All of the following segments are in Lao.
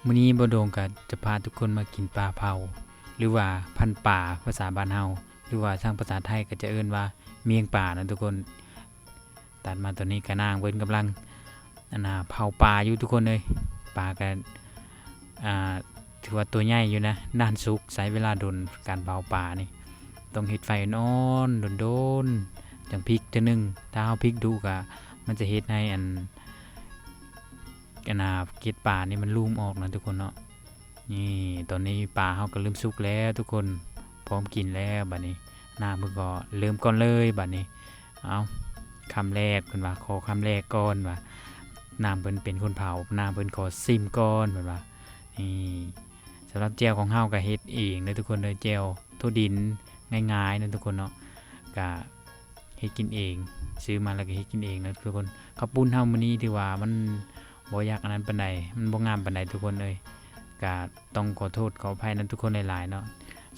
ມື້ນີ້ບ່າວດົງກໍຈະພາທຸກຄົນມາກິນປາເຜົາ ຫຼືວ່າພັນປາພາສາບ້ານເຮົາ ຫຼືວ່າທາງພາສາໄທກໍຈະເອີ້ນວ່າໝ້ຽງປານະທຸກຄົນ. ຕັດມາຕອນນີ້ກໍນາງເພິ່ນກຳລັງ ອັນນ່າ ເຜົາປາຢູ່ທຸກຄົນເອີຍ. ປາກໍ ອ່າ ຖືວ່າຕົວໃຫຍ່ຢູ່ນະ ນານສຸກ ໃຊ້ເວລາດົນການເຜົາປານີ້ ຕ້ອງເຮັດໄຟອ່ອນໆ ດົນໆ ຈັ່ງພິກເທື່ອໜຶ່ງ. ຖ້າເຮົາພິກດຸກໍມັນຈະເຮັດໃຫ້ອັນ ອັນນ່າ ເກັດປານີ້ມັນລຸ່ມອອກນະທຸກຄົນເນາະ. ນີ້ ຕອນນີ້ປາເຮົາກໍເລີ່ມສຸກແລ້ວທຸກຄົນ ພ້ອມກິນແລ້ວບາດນີ້. ນາງເພິ່ນກໍເລີ່ມກ່ອນເລີຍບາດນີ້. ເອົາ ຄຳແລກ ເພິ່ນວ່າ ຂໍຄຳແລກກ່ອນວ່າ ນາງເພິ່ນເປັນຄົນເຜົາ ນາງເພິ່ນຂໍຊີມກ່ອນເພິ່ນວ່າ. ນີ້ ສຳລັບແຈ່ວຂອງເຮົາກໍເຮັດເອງເດີທຸກຄົນເດີ ແຈ່ວຖົ່ວດິນ ງ່າຍໆນະທຸກຄົນເນາະ ກະເຮັດກິນເອງ ຊື້ມາແລ້ວກໍເຮັດກິນເອງນະທຸກຄົນ. ເຂົ້າປຸ້ນເຮົາມື້ນີ້ຖືວ່າມັນບໍ່ຢາກອັນນັ້ນປານໃດ ມັນບໍ່ງາມປານໃດທຸກຄົນເອີຍ ກະຕ້ອງຂໍໂທດຂໍອະໄພນຳທຸກຄົນຫຼາຍໆເນາະ.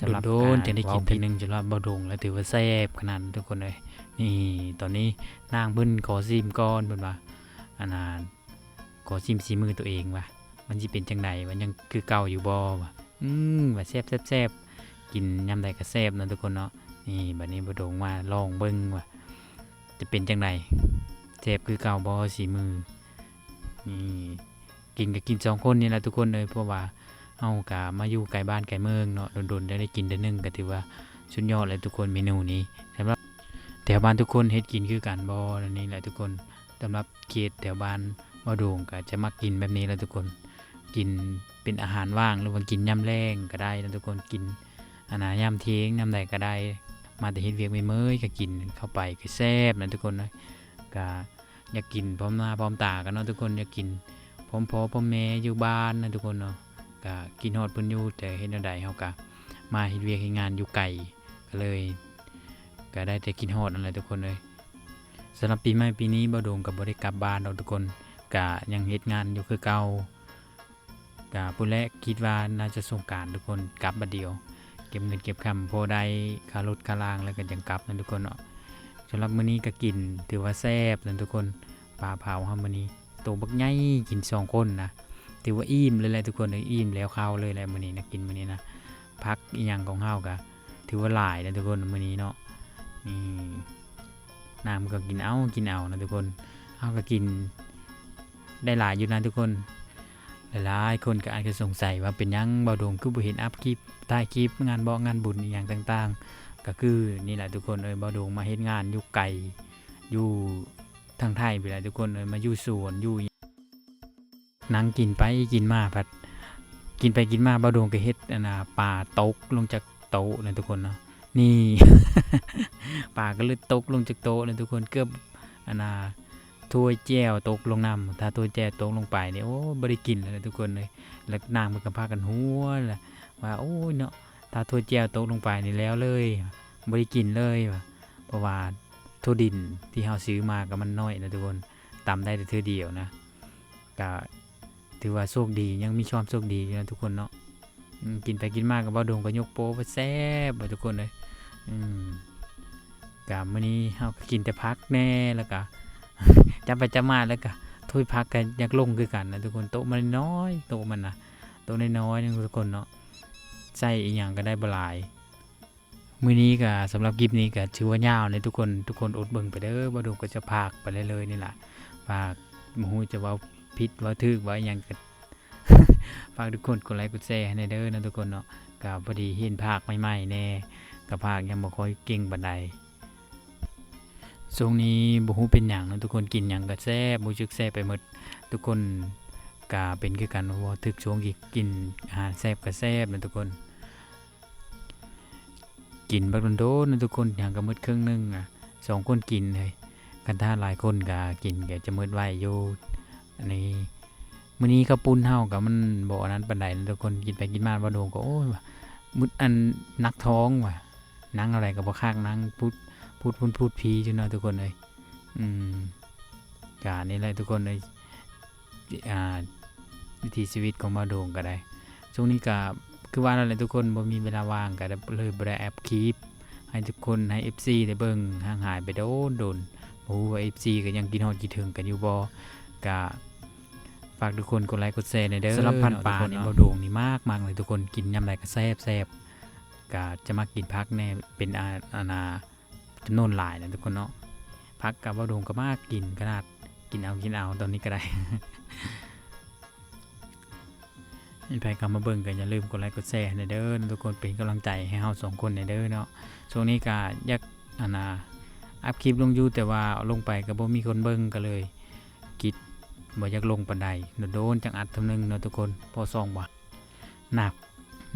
ສຳລັບ ດົນໆ ການ ຈັ່ງໄດ້ກິນເທື່ອໜຶ່ງ ສຳລັບບ່າວດົງແລ້ວຖືວ່າແຊບຂະໜາດທຸກຄົນເອີຍ. ນີ້ ຕອນນີ້ນາງເພິ່ນຂໍຊີມກ່ອນເພິ່ນວ່າ ອັນນ່າ ຂໍຊີມສີມືຕົວເອງວ່າ ມັນຊິເປັນຈັ່ງໃດ ວ່າຍັງຄືເກົ່າຢູ່ບໍ່ວ່າ. ອືມ ວ່າແຊບໆໆ ກິນຍາມໃດກໍແຊບເນາະທຸກຄົນເນາະ. ນີ້ ບາດນີ້ບ່າວດົງມາລອງເບິ່ງວ່າຈະເປັນຈັ່ງໃດ ແຊບຄືເກົ່າບໍ່ສີມື. ນີ້ ກິນກໍກິນສອງຄົນນີ້ແຫຼະທຸກຄົນເອີຍ ເພາະວ່າເຮົາກໍມາຢູ່ໄກບ້ານໄກເມືອງເນາະ ດົນໆ ໄດ້ ໄດ້ກິນເທື່ອໜຶ່ງກໍຖືວ່າສຸດຍອດແລ້ວທຸກຄົນ. ເມນູນີ້ ສຳລັບແຖວບ້ານທຸກຄົນເຮັດກິນຄືກັນບໍ່? ແນວນີ້ແຫຼະທຸກຄົນ. ສຳລັບເຂດແຖວບ້ານບ່າວດົງກໍຈະມັກກິນແບບນີ້ແຫຼະທຸກຄົນ ກິນເປັນອາຫານວ່າງ ຫຼືວ່າກິນຍາມແລງກໍໄດ້ນະທຸກຄົນ ກິນ ອັນນ່າ ຍາມທ່ຽງຍາມໃດກໍໄດ້. ມາແຕ່ເຮັດວຽກເມື່ອຍໆ ກໍກິນເຂົ້າໄປ ກໍແຊບນະທຸກຄົນເອີຍ. ກໍຢາກກິນພ້ອມໜ້າພ້ອມຕາກັນເນາະທຸກຄົນ ຢາກກິນພ້ອມພໍ່ພ້ອມແມ່ຢູ່ບ້ານນະທຸກຄົນເນາະ. ກໍຄິດຮອດເພິ່ນຢູ່ ແຕ່ເຮັດແນວໃດເຮົາກໍມາເຮັດວຽກເຮັດງານຢູ່ໄກ ກໍເລີຍ ກໍໄດ້ແຕ່ຄິດຮອດນັ້ນແຫຼະທຸກຄົນເອີຍ. ສຳລັບປີໃໝ່ປີນີ້ບ່າວດົງກໍບໍ່ໄດ້ກັບບ້ານດອກທຸກຄົນ ກະຍັງເຮັດງານຢູ່ຄືເກົ່າ. ກະພຸ້ນແຫຼະ ຄິດວ່າໜ້າຈະສົງການທຸກຄົນ ກັບບາດດຽວ ເກັບເງິນເກັບຄຳ ພໍໄດ້ຄ່າລົດຄ່າລາງ ແລ້ວກໍຈັ່ງກັບນະທຸກຄົນເນາະ. ສຳລັບມື້ນີ້ກໍກິນ ຖືວ່າແຊບນະທຸກຄົນ ປາເຜົາເຮົາມື້ນີ້ ໂຕບັກໃຫຍ່ ກິນສອງຄົນນະ ຖືວ່າອີ່ມເລີຍແຫຼະທຸກຄົນເອີຍ ອີ່ມແລ້ວຄາວເລີຍແຫຼະມື້ນີ້ນະ ກິນມື້ນີ້ນະ. ຜັກອີ່ຫຍັງຂອງເຮົາກະຖືວ່າຫຼາຍນະທຸກຄົນມື້ນີ້ເນາະ. ນີ້ ນາງກໍກິນເອົາ ກິນເອົານະທຸກຄົນ ເຮົາກໍກິນໄດ້ຫຼາຍຢູ່ນະທຸກຄົນ. ຫຼາຍໆຄົນກໍອາດຈະສົງໄສວ່າເປັນຫຍັງບ່າວດົງຄືບໍ່ເຫັນອັບຄລິບ ຖ່າຍຄລິບງານບອກງານບຸນອີ່ຫຍັງຕ່າງໆ ກໍຄືນີ້ແຫຼະທຸກຄົນເອີຍ ບ່າວດົງມາເຮັດງານຢູ່ໄກ ຢູ່ທາງໄທພຸ້ນແຫຼະທຸກຄົນເອີຍ ມາຢູ່ສວນຢູ່ ນັ່ງກິນໄປກິນມາພັດ ກິນໄປກິນມາບ່າວດົງກໍເຮັດ ອັນນ່າ ປາຕົກລົງຈາກໂຕະນະທຸກຄົນເນາະ. ນີ້ ປາກໍເລີຍຕົກລົງຈາກໂຕະນະທຸກຄົນ ເກືອບ ອັນນ່າ ຖ້ວຍແຈ່ວຕົກລົງນຳ. ຖ້າຖ້ວຍແຈ່ວຕົກລົງໄປນີ້ ໂອ້ ບໍ່ໄດ້ກິນແລ້ວນະທຸກຄົນເອີຍ. ແລ້ວນາງເພິ່ນກໍພາກັນຫົວລະວ່າ ໂອ້ຍເນາະ ຖ້າຖ້ວຍແຈ່ວຕົກລົງໄປນີ້ແລ້ວເລີຍ ບໍ່ໄດ້ກິນເລີຍວ່າ ເພາະວ່າຖົ່ວດິນທີ່ເຮົາຊື້ມາກໍມັນນ້ອຍນະທຸກຄົນ ຕຳໄດ້ແຕ່ເທື່ອດຽວນະ. ກະຖືວ່າໂຊກດີ ຍັງມີຄວາມໂຊກດີຢູ່ນະທຸກຄົນເນາະ. ອືມ ກິນໄປກິນມາກໍບ່າວດົງກໍຍົກໂປ້ວ່າແຊບວ່າທຸກຄົນເອີຍ. ອືມ ກະມື້ນີ້ເຮົາກໍກິນແຕ່ຜັກແດ່ ແລ້ວກະຈັບໄປຈັບມາ ແລ້ວກະຖ້ວຍຜັກກໍຢາກລົງຄືກັນນະທຸກຄົນ. ໂຕະມັນນ້ອຍ ໂຕະມັນນະ ໂຕະນ້ອຍໆໜຶ່ງທຸກຄົນເນາະ ໃສ່ອີ່ຫຍັງກໍໄດ້ບໍ່ຫຼາຍ. ມື້ນີ້ກໍ ສຳລັບຄລິບນີ້ກໍຖືວ່າຍາວເລີຍທຸກຄົນ ທຸກຄົນອົດເບິ່ງໄປເດີ ບ່າວດົງກໍຈະພາກໄປເລື້ອຍໆນີ້ລະ. ພາກ ບໍ່ຮູ້ຈະເວົ້າຜິດເວົ້າຖືກເວົ້າອີ່ຫຍັງກໍ ຝາກທຸກຄົນກົດໄລກົດແຊໃຫ້ແດ່ເດີນະທຸກຄົນເນາະ. ກໍພໍດີເຫັນພາກໃໝ່ໆແດ່ ກໍພາກຍັງບໍ່ຄ່ອຍເກັ່ງປານໃດ. ຊ່ວງນີ້ບໍ່ຮູ້ເປັນຫຍັງເນາະທຸກຄົນ ກິນຫຍັງກໍແຊບ ຮູ້ສຶກແຊບໄປໝົດ. ທຸກຄົນກໍເປັນຄືກັນບໍ່? ຖືກຊ່ວງກິນອາຫານແຊບກໍແຊບນະທຸກຄົນ. ກິນບັກດົນໆນະທຸກຄົນ ຫຍັງກໍໝົດເຄິ່ງໜຶ່ງອະ ສອງຄົນກິນເຮີ້ຍ. ຄັນຖ້າຫຼາຍຄົນກໍກິນກໍຈະໝົດໄວຢູ່. ອັນນີ້ ມື້ນີ້ເຂົ້າປຸ້ນເຮົາກໍມັນບໍ່ອັນນັ້ນປານໃດນະທຸກຄົນ. ກິນໄປກິນມາບ່າວດົງກໍ ໂອ້ຍ ວ່າ ມຶດ ອັນ ໜັກທ້ອງວ່າ ນັ່ງເທົ່າໃດກໍບໍ່ຄັກ ນັ່ງພູດ ພູດພຸ້ນພູດພີຢູ່ເນາະທຸກຄົນເອີຍ. ອືມ ກະນີ້ແຫຼະທຸກຄົນເອີຍ ອ່າ ວິຖີຊີວິດຂອງບ່າວໂດງກໍໄດ້. ຊ່ວງນີ້ກໍຄືວ່ານັ້ນແຫຼະທຸກຄົນ ບໍ່ມີເວລາວ່າງ ກໍເລີຍບໍ່ໄດ້ອັບຄລິບໃຫ້ທຸກຄົນ ໃຫ້ເອັຟຊີໄດ້ເບິ່ງ. ຫ່າງຫາຍໄປໂດນໆ ບໍ່ຮູ້ວ່າເອັຟຊີກໍຍັງຄິດຮອດຄິດເຖິງກັນຢູ່ບໍ່. ກະ ຝາກທຸກຄົນກົດໄລກົດແຊແດ່ເດີ. ສຳລັບພັນປານີ້ ເນາະ ບ່າວດົງນີ້ມັກໆເລີຍທຸກຄົນ, ກິນຍາມໃດກໍແຊບໆ ກໍຈະມັກກິນຜັກແດ່ ເປັນ ອາ ອັນນ່າ ຈຳນວນຫຼາຍນະທຸກຄົນເນາະ. ຜັກກໍບ່າວດົງກໍມັກກິນຂະໜາດ, ກິນເອົາ ກິນເອົາຕອນນີ້ກໍໄດ້. ໃຜເຂົ້າມາເບິ່ງກໍຢ່າລືມກົດໄລກົດແຊໃຫ້ແດ່ເດີທຸກຄົນ, ເປັນກຳລັງໃຈໃຫ້ເຮົາສອງຄົນແດ່ເດີເນາະ. ຊ່ວງນີ້ກໍຢາກ ອັນນ່າ ອັບຄລິບລົງຢູ່ ແຕ່ວ່າລົງໄປກໍບໍ່ມີຄົນເບິ່ງ ກໍເລີຍຄິດບໍ່ຢາກລົງປານໃດ, ໂດນໆຈັ່ງອັດເທື່ອໜຶ່ງເນາະທຸກຄົນ. ພໍສ່ອງວ່າ ນາງ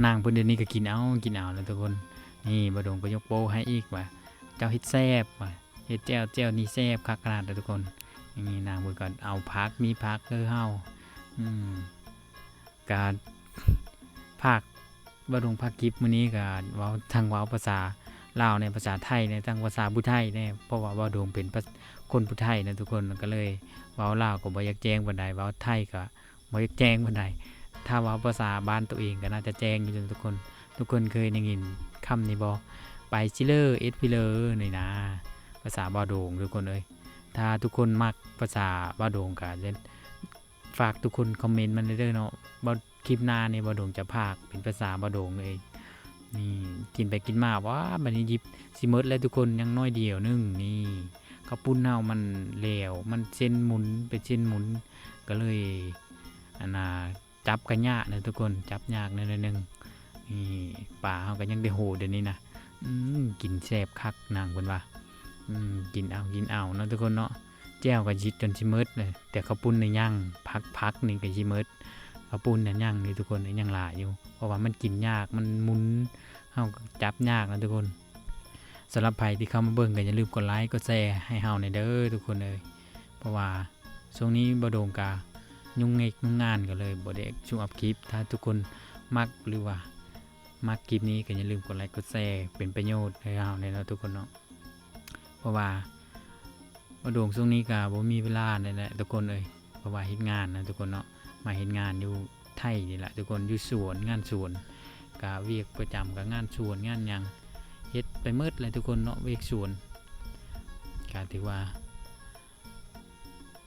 ນາງເພິ່ນດຽວນີ້ກໍກິນເອົາ ກິນເອົາແລ້ວທຸກຄົນ. ນີ້ບ່າວດົງກໍຍົກໂປ້ໃຫ້ອີກວ່າ ເຈົ້າເຮັດແຊບວ່າ ເຮັດແຈ່ວ ແຈ່ວນີ້ແຊບຄັກຂະໜາດເລີຍທຸກຄົນ. ນີ້ນາງເພິ່ນກໍເອົາຜັກ ມີຜັກຄືເຮົາ ອືມ ການພາກ ບ່າວດົງພາກຄລິບມື້ນີ້ກໍເວົ້າ ທັງເວົ້າພາສາລາວແດ່ ພາສາໄທແດ່ ທັງພາສາຜູ້ໄທແດ່ ເພາະວ່າບ່າວດົງເປັນ ພາ ຄົນຜູ້ໄທນະທຸກຄົນ, ກໍເລີຍເວົ້າລາວກໍບໍ່ຢາກແຈ້ງປານໃດ ເວົ້າໄທກໍບໍ່ຢາກແຈ້ງປານໃດ. ຖ້າເວົ້າພາສາບ້ານໂຕເອງກໍໜ້າຈະແຈ້ງຢູ່ທຸກຄົນ. ທຸກຄົນເຄີຍໄດ້ຍິນຄຳນີ້ບໍ່? ໄປຊິເລີ ເອັດພີເລີ ນີ້ນະ ພາສາບ່າວດົງທຸກຄົນເອີຍ. ຖ້າທຸກຄົນມັກພາສາບ່າວດົງກໍ ຝາກທຸກຄົນຄອມເມັນມາແດ່ເດີເນາະ. ບ່າວ ຄລິບໜ້ານີ້ບ່າວດົງຈະພາກເປັນພາສາບ່າວດົງເລີຍ. ນີ້ ກິນໄປກິນມາ ວ້າ ບັດນີ້ຫຍິບຊິໝົດແລ້ວທຸກຄົນ, ຍັງໜ້ອຍດຽວໜຶ່ງ. ນີ້ ເຂົ້າປຸ້ນເຮົາມັນແຫຼວ ມັນເສັ້ນໝຸນ ເປັນເສັ້ນໝຸນ ກໍເລີຍ ອັນນ່າ ຈັບກໍຍາກນະທຸກຄົນ, ຈັບຍາກແດ່ໜ້ອຍໜຶ່ງ. ນີ້ ປາເຮົາກໍຍັງໄດ້ໂຫດດຽວນີ້ນະ. ອືມ ກິນແຊບຄັກນາງເພິ່ນວ່າ. ອືມ ກິນເອົາ ກິນເອົາເນາະທຸກຄົນເນາະ. ແຈ່ວກໍຊິຈົນຊິໝົດເລີຍ ແຕ່ເຂົ້າປຸ້ນນີ້ຍັງ, ຜັກ ຜັກນີ້ກໍຊິໝົດ, ເຂົ້າປຸ້ນນັ້ນຍັງຢູ່ທຸກຄົນ ຍັງຫຼາຍຢູ່ ເພາະວ່າມັນກິນຍາກ ມັນໝຸນ ເຮົາກໍຈັບຍາກນະທຸກຄົນ. ສຳລັບໃຜທີ່ເຂົ້າມາເບິ່ງກໍຢ່າລືມກົດໄລກົດແຊໃຫ້ເຮົາແດ່ເດີທຸກຄົນເອີຍ, ເພາະວ່າຊ່ວງນີ້ບ່າວດົງກະຫຍຸ້ງເຫງກຫຍຸ້ງງານ ກໍເລີຍບໍ່ໄດ້ຊຸ່ມອັບຄລິບ. ຖ້າທຸກຄົນມັກ ຫຼືວ່າມັກຄລິບນີ້ກໍຢ່າລືມກົດໄລກົດແຊ ເປັນປະໂຫຍດໃຫ້ເຮົາແດ່ເນາະທຸກຄົນເນາະ. ເພາະວ່າບ່າວດົງຊ່ວງນີ້ກໍບໍ່ມີເວລານັ້ນແຫຼະທຸກຄົນເອີຍ, ເພາະວ່າເຮັດງານນະທຸກຄົນເນາະ, ມາເຮັດງານຢູ່ໄທນີ້ແຫຼະທຸກຄົນ, ຢູ່ສວນ ງານສວນ, ກະວຽກປະຈຳ ກະງານສວນ ງານຫຍັງ ເຮັດໄປໝົດແຫຼະທຸກຄົນເນາະ, ວຽກສວນ. ກະຖືວ່າ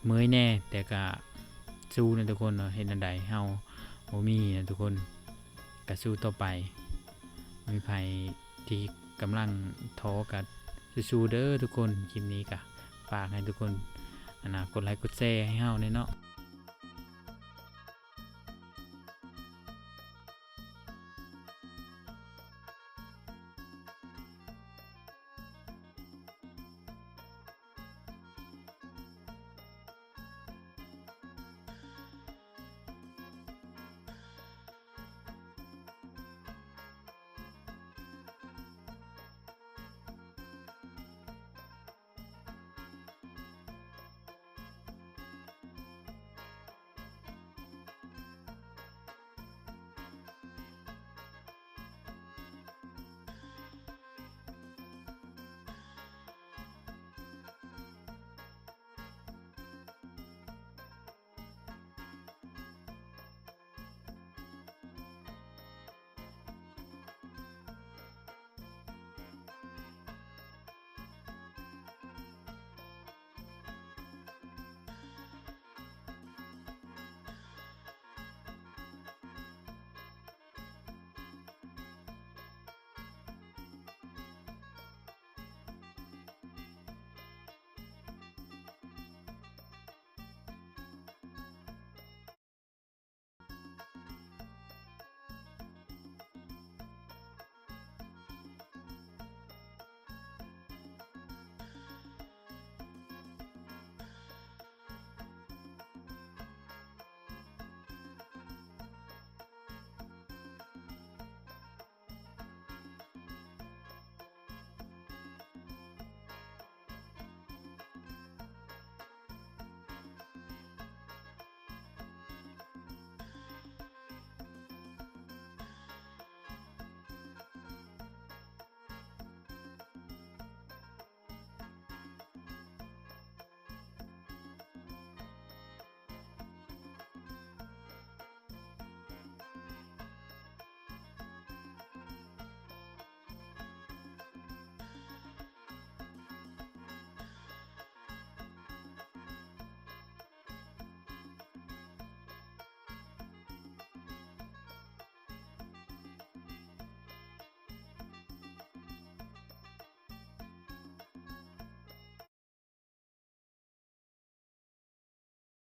ເມື່ອຍແດ່ ແຕ່ກະສູ້ນະທຸກຄົນເນາະ, ເຮັດແນວໃດເຮົາບໍ່ມີນະທຸກຄົນ, ກະສູ້ຕໍ່ໄປ. ມີໃຜທີ່ກຳລັງທໍ້ກະສູ້ໆເດີທຸກຄົນ. ຄລິບນີ້ກະຝາກໃຫ້ທຸກຄົນ ອັນນ່າ ກົດໄລກົດແຊໃຫ້ເຮົາແດ່ເນາະ.